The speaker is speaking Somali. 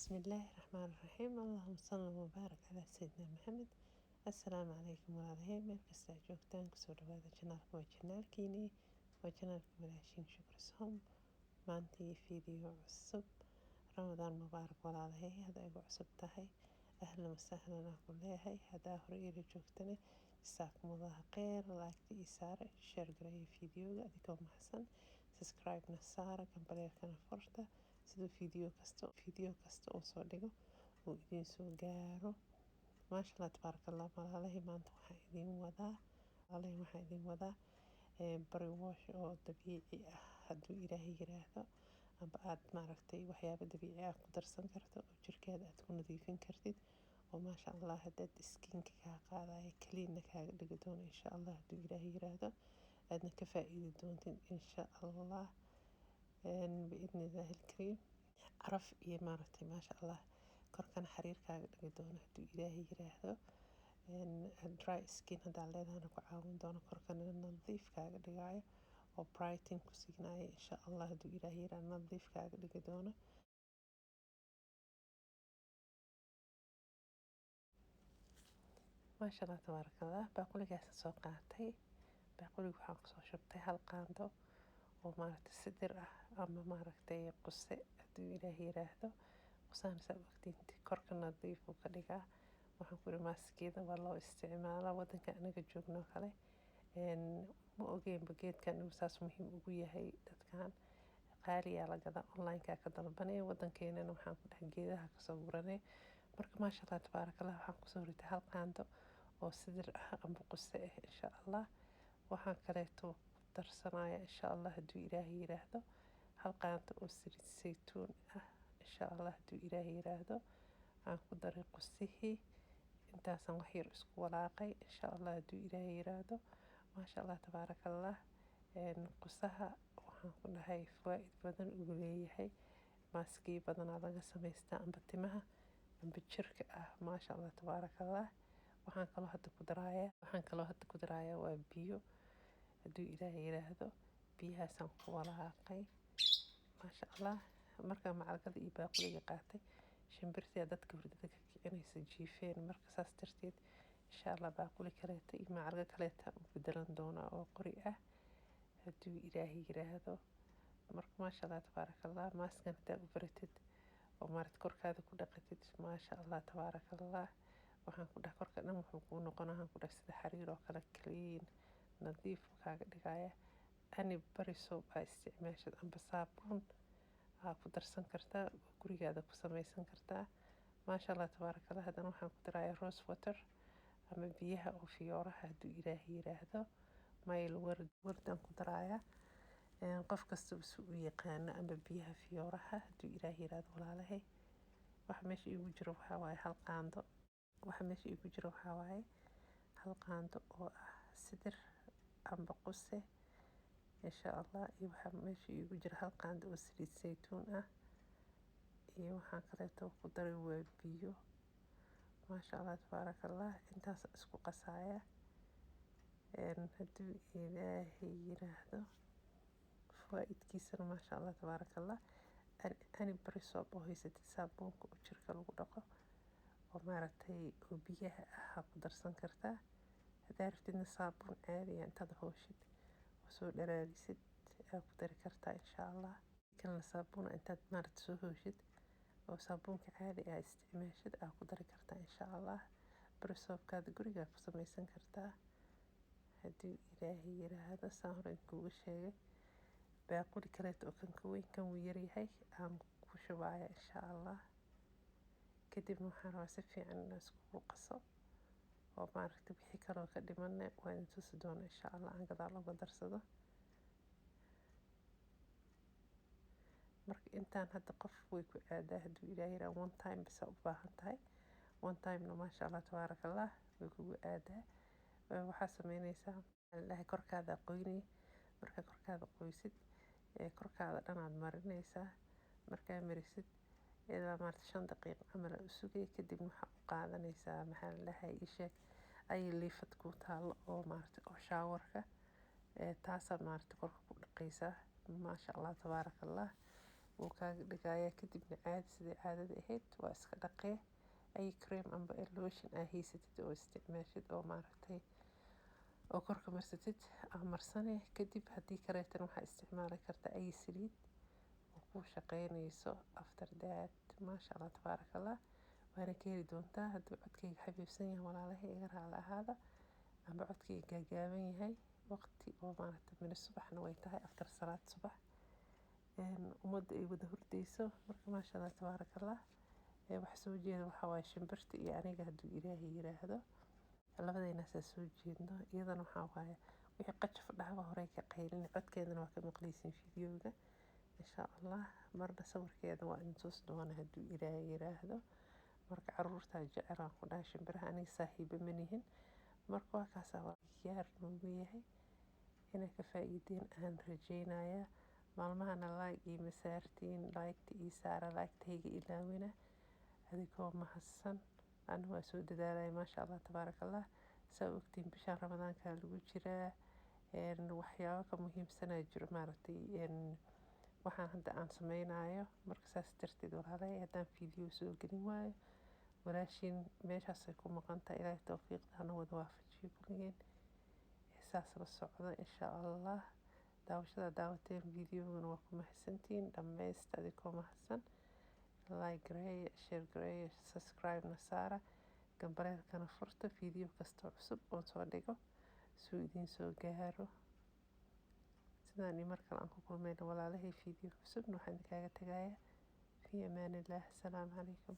Bismillaahi Raxmaani Raxiim. Allahuma salli mubaarak calaa sayidina Maxamed. Assalaamu calaykum walaalahay, meel kasta aad joogtaan, kusoo dhawaada channelka. Waa channelkiini, waa channelka walaashiin Shukris Home. Maanta iyo video cusub. Ramadaan mubaarak walaalahay. Haddaa igu cusub tahay, ahlan wasahlan aan ku leeyahay. Haddaa hore ila joogtana, jasaakumullahu kheyr. Like-ta ii saara, share gareeya videoga adigoo mahadsan, subscribe-na saara, gambaleelkana furta siduu video kasta oo soo dhigo uu idiin soo gaaro. Maasha Allah, tabaaraka Allah. Walaalahay, maanta waxaan idiin wadaa, walaalahay, waxaan idiin wadaa body wash oo dabiici ah, hadduu Ilaahay yiraahdo, amba aad maaragtay waxyaabo dabiici ah ku darsan karto oo jirkeeda aad ku nadiifin kartid, oo maasha Allah haddaad skinka kaa qaadaya, cleanna kaaga dhigi doono insha Allah, hadduu Ilaahay yiraahdo, aadna ka faa-iidi doontid insha Allah biidni illaahi alkariim. Caraf iyo maaragtay maasha Allah korkana xariir kaaga dhigi doono, hadduu Ilaahay yiraahdo. Dry skin haddaa leedahana ku caawin doono, korkana nadiif kaaga dhigayo oo brighten ku siinayo insha Allah, hadduu Ilaahay yiraahdo, nadiif kaaga dhigi doono. Maasha Allah, tabaaraka Allah. Baaquligaasa soo qaatay. Baaquliga waxaan kusoo shubtay hal qaando oo maaragtay sidir ah ama maaragtay quse, hadduu Ilaahay yiraahdo. Qusahana saa ogtiin korka nadiif uu ka dhigaa. Waxaan ku iri maaskiyada waa loo isticmaalaa. Wadanka anaga joogno kale ma ogeynba geedkan inuu saas muhiim ugu yahay dadkan. Qaaliyaa la gadaa, online-ka ka dalbanaya, wadankeenana waxaan ku dhahay geedaha kasoo guranay. Marka maasha Allah, tabaaraka Allah, waxaan kusoo ritay hal qaando oo sidir ah amba quse ah insha Allah. Waxaan kaleeto ku darsanaya insha Allah, hadduu Ilaahay yiraahdo, hal qaando oo saliid saytuun ah insha Allah, hadduu Ilaahay yiraahdo. Aan ku daray qusihii, intaasaan wax yar isku walaaqay insha Allah, hadduu Ilaahay yiraahdo. Maasha Allah, tabaaraka Allah. Qusaha waxaan ku dhahay fawaa'id badan uu leeyahay. Maaskiyo badanaa laga samaystaa, amba timaha amba jirka ah. Maasha Allah, tabaaraka Allah. Waxaan kaloo hadda ku darayaa waa biyo, hadduu Ilaahay yiraahdo. Biyahaasaan ku walaaqay maasha Allah. Markaa macalgada iyo baaquliga qaatay, shimbirtii dadka hurdada ka kicinaysa jiifeen. Marka saas darteed insha Allah baaquli kaleeta iyo macalgo kaleeta u bedelan doonaa oo qori ah, hadduu Ilaahay yiraahdo. Marka maasha Allah, tabaaraka Allah. Maaskan haddaa u baratid oo maarad korkaada ku dhaqatid, maasha Allah, tabaaraka Allah, waxaan ku dhahay korka dhan wuxuu kuu noqonaa, waxaan ku dhahay sida xariir oo kale, clean, nadiif kaaga dhigaya. Ani body soap aa isticmaashad amba saabuun aa ku darsan kartaa, gurigaada ku samaysan kartaa. Maasha Allah, tabaaraka Allah. Haddana waxaan ku darayaa rose water ama biyaha oo fiyooraha, hadduu Ilaahay yiraahdo. Mayl wardaan ku darayaa, qof kastaba si u yaqaano, amba biyaha fiyooraha, hadduu Ilaahay yiraahdo. Walaalahay, waxa meesha iigu jiro waxaa waaye hal qaando. Waxa meesha iigu jiro waxaa waaye hal qaando oo ah sidir amba quse insha Allah, iyo waxaa meesha iigu jira hal qaando oo saliid saytuun ah, iyo waxaan kaleeto ku daray waa biyo. Maasha Allah, tabaaraka Allah. Intaas isku qasaya, hadduu Ilaahay yiraahdo. Fawaa'idkiisana maasha Allah, tabaaraka Allah. Ani body soap oo haysatid, saabuunka oo jirka lagu dhaqo oo maaragtay oo biyaha ah ku darsan kartaa. Haddaa rabtidna saabuun caadiya intaad hooshid oo soo dhalaalisid aa ku dari kartaa insha Allah. Kalena saabuun intaad maaragtay soo hooshid oo saabuunka caadi ah isticmaashid aa ku dari kartaa insha Allah. Body soapkaada gurigaa ku samaysan kartaa, hadduu Ilaahay yiraahdo. Saan hore kuugu sheegay, baaquli kaleeto oo kan ka weyn, kan wuu yaryahay, aan ku shubaya insha Allah. Kadibna waxaan rabaa si fiican inaan iskugu qaso oo maaragtay wixii kaloo ka dhimanna waa idin tusi doona insha Allah, aan gadaal uga darsado. Marka intaan hadda qof way ku aadaa, hadduu Ilaahay yiraahdo. One time bisa u baahan tahay, one timena maasha Allah, tabaaraka Allah, way kugu aadaa. Waxaa sameyneysaa dhahay korkaada qoynay. Marka korkaada qoysid, korkaada dhanaad marineysaa. Markaa marisid, ilaa maarata 5 daqiiqo camal aa u sugay. Kadibna waxaa u qaadanaysaa, maxaa la dhahay, isheeg ay liifad ku taalo oo maarata oo showerka, taasaad maarata korka ku dhaqaysaa. Maasha Allah, tabaaraka Allah. Wuu kaaga dhigayaa. Kadibna caadi sidai caadada ahayd waa iska dhaqee. Ay cream amba lotion aa haysatid oo isticmaashid oo maaragtay oo korka marsatid aa marsane. Kadib haddii kaleetana waxaa isticmaali kartaa ay saliid oo kuu shaqeynayso. After that, maasha Allah, tabaaraka Allah, waana ka heli doontaa. Hadduu codkayga xafiifsan yahay, walaalahay, iga raali ahaada, amba codkayga gaagaaban yahay. Waqti oo maaragtay mina subaxna way tahay, after salaad subax, ummadda ay wada hurdayso. Marka maasha Allah, tabaaraka Allah, wax soo jeeda waxaa waaye shimbirta iyo aniga, hadduu Ilaahay yiraahdo. Labadaynaasaa soo jeedno. Iyadana waxaa waaye wixii qajaf dhahaba horey ka qaylin. Codkeedana waa ka maqlaysin videoga, insha Allah. Marna sawirkeeda waa idin tusi doona, hadduu Ilaahay yiraahdo. Marka caruurtaa jecelaan ku dhahay shimbiraha, aniga saaxiibo ma nihin. Marka waa kaasaa diyaar noogu yahay. Inay ka faa'iideen aan rajeynayaa. Maalmahana like iima saartiin. Like-ta ii saara, like-tayga ilaawina, adigoo mahadsan. Anigu waa soo dadaalaya, maasha Allah, tabaaraka Allah. Saa ogtiin, bishaan Ramadaanka lagu jiraa, waxyaabo ka muhiimsanaa jiro maaragtay waxaan hadda aan sameynayo. Marka saas darteed, walaalahay, haddaan video soo gelin waayo, walaashiin meeshaasay ku maqan tahay. Ilaahay towfiiqda hana wada waafajiyo kulligeen. Saas la socda, insha Allah. Daawashada daawateen videogana waa ku mahadsantihiin. Dhammaysta adigoo mahadsan. Like gareeya, share gareeya, subscribe-na saara, gambaleelkana furta, video kastoo cusub oon soo dhigo suu idiin soo gaaro. Sidaan iyo mar kale aan ku kulmayna, walaalahay, video cusubna waxaan idinkaaga tagayaa fi amaan illah. Asalaamu calaykum.